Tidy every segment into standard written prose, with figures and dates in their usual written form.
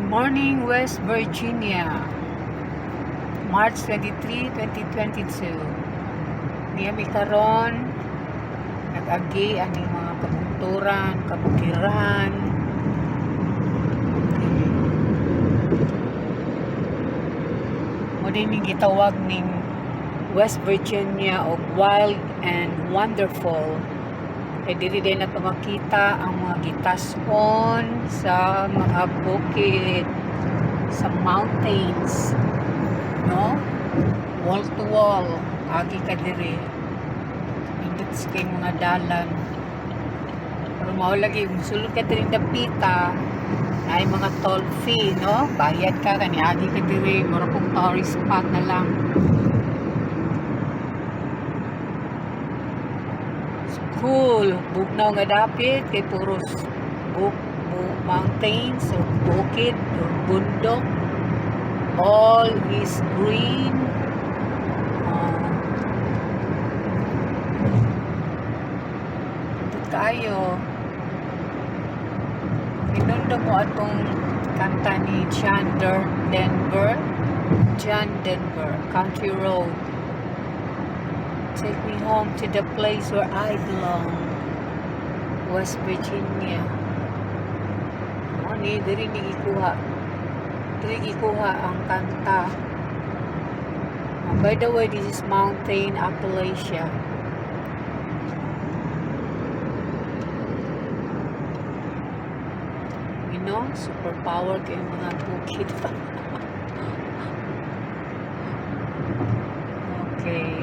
Morning, West Virginia. March 23, 2022. Niya mi karon nag-agi ani mga kabunturan, kabukiran. Okay. Mo din ning gitawag ning West Virginia og wild and wonderful. Kay diri din nato makita ang mga gitason sa mga bukid, sa mountains, no? Wall to wall, agi ka diri. Nindot sa kay mga dalan. Pero mao lagi musulod ka diri dapita, naay mga toll fee, no? Bayad ka kani agi ka diri, mura pong tourist spot na lang. So cool, bugnaw nga dapit kay puros buk, bu, mountains or bukid or bundok. All is green. Nindot kaayo. Hinundo mo atong kanta ni John Denver. John Denver, "Country Road. Take me home to the place where I belong." West Virginia. Mo ni diri ni gikuha. Diri gikuha ang kanta. By the way, this is Mountain Appalachia. Superpower kay mga bukid. Okay.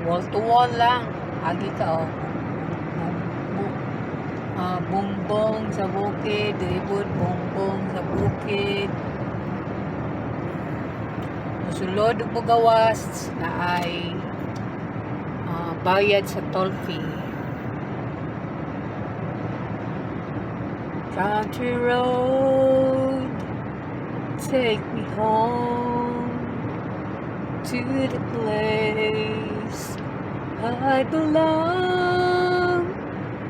Wall to wall lang. Agi ka, oh. Bung, bung, bungbong sa bukid, ribod, bongbong sa bukid. Musulod ug mugawas na ay bayad sa toll fee. Country road, take me home to the place I belong.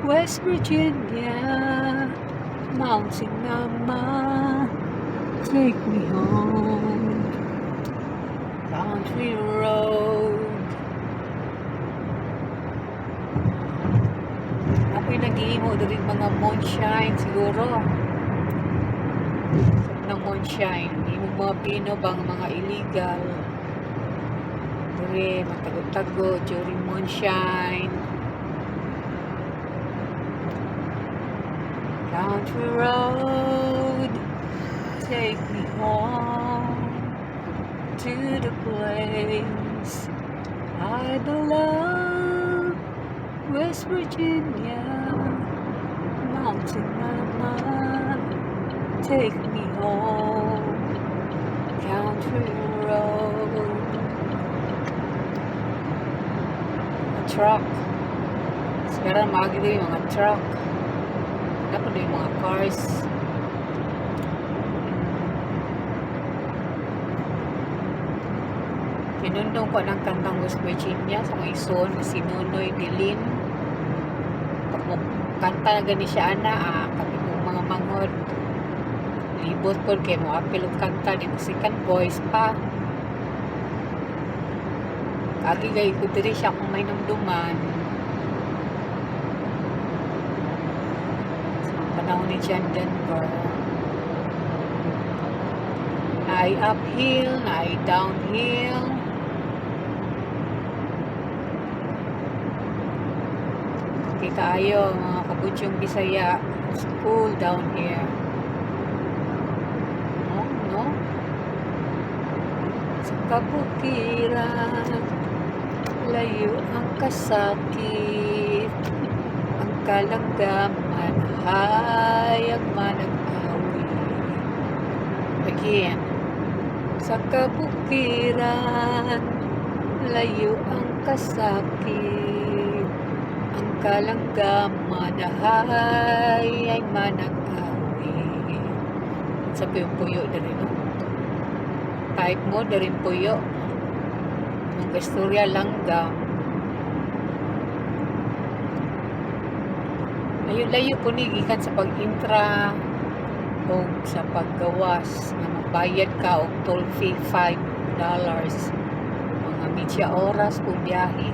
West Virginia, Mountain Mama, take me home. Country road. Ako'y naghihimo diri mga moonshine siguro. Ng moonshine. Himo mga pino bang mga illegal. Diri matago-tago during moonshine. Country road, take me home to the place I belong. West Virginia, Mountain Mama, take me home. Country road. A truck. Sekarang maagi din yung mga truck. Dapat din yung mga cars. Pinundong ko ng kantang West Virginia sa mga ison na si Nonoy Dilin. Pag mo kanta na gani siya ana, kami kong mga manghod. Libot ko kay mo apil og kanta di mo second voice pa. Agi gay ko diri siya kung may namduman. Sa panahon ni John Denver. Naay uphill, naay downhill. Okay kaayo mga kabutyong Bisaya. It's cool down here. No, no? Sa kabukiran, layo ang kasakit, ang kalanggaman, hayag manag-awit. Again, sa kabukiran, layo ang kasakit, ang kalanggaman, ay manag-awit. Sa puyo diri, no? Type mo diri puyo. Ang istorya langgam. Layo-layo po ni gikan sa pag-intra Og sa paggawas nga magbayad ka og toll fee, $5, mga media oras po biyahe.